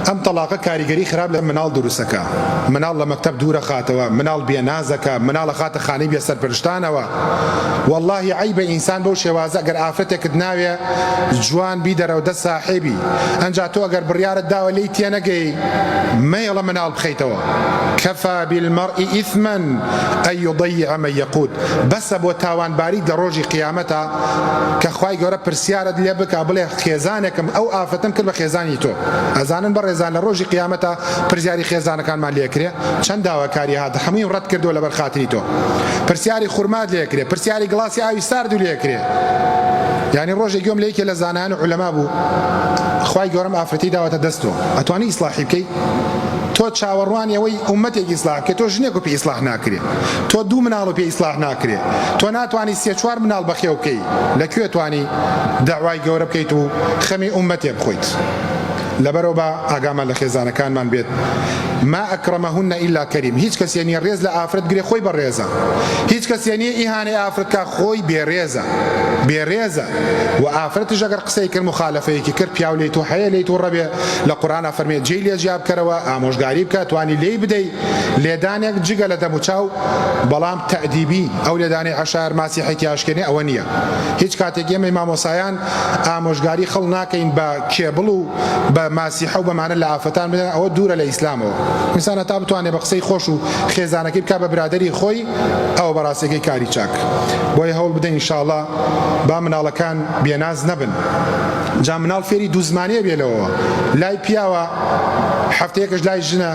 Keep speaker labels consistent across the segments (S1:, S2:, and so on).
S1: ئەم تەڵاقە کاریگەری خراپ لە مناڵ دروستەکا، مناڵ لە مەکتەب دوورەخاتەوە، مناڵ بێ نازەکا، مناڵ ئەخاتە خانەی بێ سەرپەرشتانەوە، وەڵاهی عەیبە ئینسان بەو شێوازە ئەگەر ئافرەتێکت ناوێ جوان بیدەرەوە دەست ساحێبی ئەنجا تۆ ئەگەر بڕیارت داوە لێی تێنەگەی مەیەڵە مناڵ بخەیتەوە کفی بالمرء اثما ان یضیع من یقود بەسە بۆ تاوانباریت لە ڕۆژی قیامەتا کە خوای گەورە پرسیارت لێ بکا بڵێ خێزانێکم ئەو ئافرەتەم کرد بە خێزانی تۆ ئەزانن بەڕێزان لە ڕۆژی قیامەتا پرسیاری خێزانەکانمان لێ کرێ چەند داواکاری هات هەموویم ڕەت کردەوە لەبەر خاتری تۆ پرسیاری خورمات لێ کرێ پرسیاری گڵاسی ئاوی سارد لێ کرێ یعنی ڕۆژێک گوێم لە یەکێ لە زانایان و عولەما بوو خوای گەورەم ئافرەتی داوەتە دەستەوە ئەتوانی ئیسلاحی بکەی تۆ چاوەڕوانی ئەوەی ئومەتێک ئیسلاح بکەی تۆ ژنێک و پێ ئیسلاح ناکرێ تۆ دوو مناڵ و پێ ئیسلاح ناکرێ تۆ ناتوانی سێ چوار مناڵ بەخێو بکەی لە کوێ توانی دەعوای گەورە بکەیت و خەمی ئومەتێ بخۆیت لەبەرئەوە با ئاگامان لە خێزانەکانمان بێت ما اکرمهن الا کریم هیچ کەسێ نیە ڕێز لە ئافرەت گرێ خۆی بەڕێزە هیچ کەسێ نیە ئیهانەی ئافرەت کا خۆی بێڕێزە بێڕێزە وە ئافرەتیش ئەگەر قسەی کرد موخالەفەیەکی کرد پیاو لێی تو هەیە لێی توڕە بێ لە قورئانا فەرمێ جێی لێ جیا بکەرەوە ئامۆژگاری بکە توانی لێی بدەی لێدانێک جگە لە دەموچاو بەڵام تەئدیبی ئەو لێدانەی عەشایەر ماسی حیتی ئاشکێنێ ئەوە نیە هیچ کاتێک ئێمەی مامۆسایان ئامۆژگاری خەڵ ناکەین بە کێبڵ و بە ماسیحە و بەمانە لە ئافرەتان بدەن ئەوە دوورە لە ئیسلامەوە ئینسان هەتا بتوانێ بە قسەی خۆش و خێزانەکەی بکا بە برادەری خۆی ئەوە بەڕاستەکەی کاری چاک بۆیە هەوڵ بدەین ئینشاڵا با مناڵەکان بێناز نەبن جا مناڵ فێری دوو زمانەیە بێ لەوەوە لای پیاوە هەفتەیەکش لای ژنە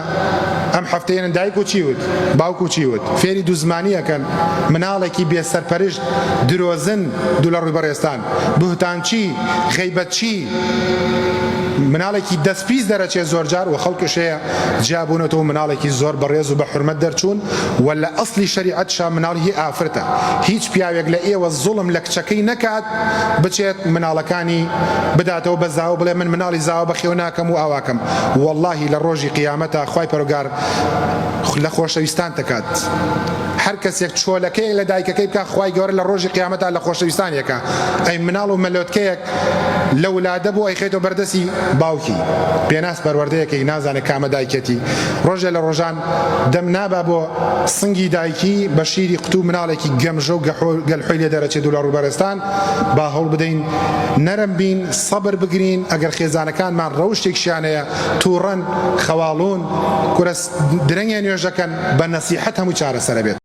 S1: ئەم هەفتەیەنن دایک و چی وت باوک و چی وت فێری دوو زمانیەکەن مناڵێکی بێ سەرپەرشت درۆزن دوو لە ڕووی بەڕێزتان بوهتانچی غەیبەتچی مناڵێکی دەست پیس دەرەچێ زۆرجار و خەڵکش هەیە جیابوونەتەوە مناڵێکی زۆر بەڕێز و بە حورمەت دەرچوون و لە ئەسڵی شەریعەتشا مناڵ هی ئافرەتە هیچ پیاوێک لە ئێوە زوڵم لە کچەکەی نەکات بچێت مناڵەکانی بداتەوە بە زاوە بڵێ من مناڵی زاوە بەخێو ناکەم و ئاواکەم وەڵاهی لە ڕۆژی قیامەتا خوای پەروگار لە خۆشەویستان تەکات هەر کەسێک چۆلەکەیەک لە دایکەکەی بکا خوای گەورە لە ڕۆژی قیامەتا لە خۆشەویستان یەکا ئەی مناڵ و مەلۆتکەیەک لە ولادە بۆ ئەیخەیتەوە بەردەسی باوکی پێناس پەروەردەیەکەی نازانێ کامە دایکێتی ڕۆژێ لە ڕۆژان دەم نابا بۆ سنگی دایکی بە شیری قوتو مناڵێکی گەمژە و گەلحۆی لێ دەرەچێت و لە ڕووبەرستان با هەوڵ بدەین نەرم بین سەبر بگرین ئەگەر خێزانەکانمان ڕەوشتێکشیان هەیە توڕەن خەواڵوون کورە درەنگێ نوێژەکەن بە نەسیحەت هەمووی چارەسەرەبێت.